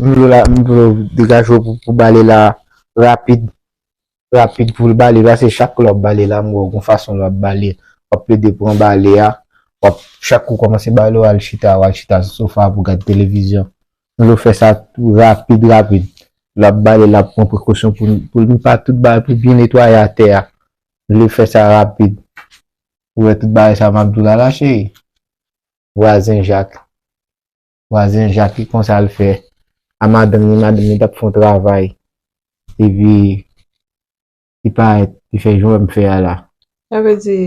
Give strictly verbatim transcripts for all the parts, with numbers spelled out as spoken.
M vle w la, m vle w degaje w pou, pou bale la rapid. Rapid pou l bale, paske chak lè w ap bale la, m wè w gon fason lè w ap bale. W ap plede pran bale a, w ap, chak kou w kòmanse bale, w al chita, w al chita sou sofa pou gad televizyon. M vle w fè sa tou rapid, rapid. Lè w ap bale la, pran prekosyon pou, pou li pa tout bagay, pou byen netwaye atè a. M vle w fè sa rapid. Ou wè tout bagay sa m ap di w la, la, cheri? Vwazen Jak. Vwazen Jak, ki konsa l fè. A madanm li, madanm li t ap fè yon travay. Epi, li parèt, li fè jan w wè m fè a la. Sa vle di,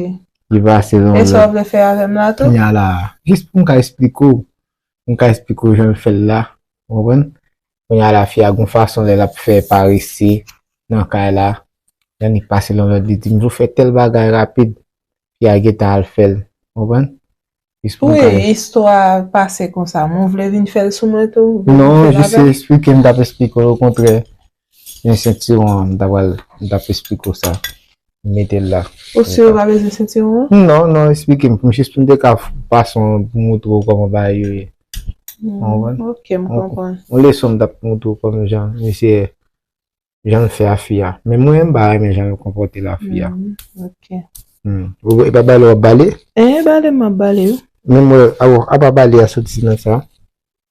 Li pase l yon e sa w lòt. Vle fè avè m la tou? Kounye a la, jis pou m ka esplike w, pou m ka esplike w jan l fè l la, ou konprann? Kounye a la, fi a gon fason lè l ap fè parese nan kay la, Yannick pase l yon lòt, li di, "M vle w fè tèl bagay rapid." Fi a gentan al fè l, ou konprann? Jis pou m ka Wi, istwa a pase konsa, men w vle vin fè l sou mwen tou? Ou vle vin Non, fè l jis avè m? Esplike, m t ap esplike w, okontrè, men sentiwon an, m t ap pral, m t ap esplike w sa. M mete l la. Ou si yo pa bezwen sentiwon an? Non, non, esplike m, pou m jis pou m te ka f- pase w pou m montre w kòman bagay yo ye. Hmm, Ou konprann? Ok, m On- konprann. On leson m t ap montre w kòman jan misye, jan l fè a fi a. Men mwen, m pa renmen jan l konpòte l a fi a. Hmm, ok. Hmm. Ou e pa bale w ap bale? Eh, bale m ap bale, wi. Men mwen, a, bon, apa bale a soti nan sa?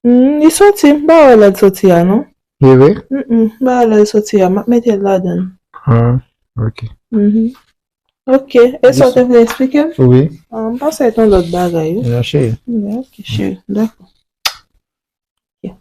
Hmm, li soti, m pa wè lè l soti a, non. Li vre? Mm, mm, m pa wè lè l soti a, m ap mete l ladan l. Ah, ok. Mhm. Ok, e sa w Jis te vle eksplike m? Wi. Ah, m panse se yon lòt bagay, wi. Non, cheri. Mm, ok, cheri, dakò. Ok.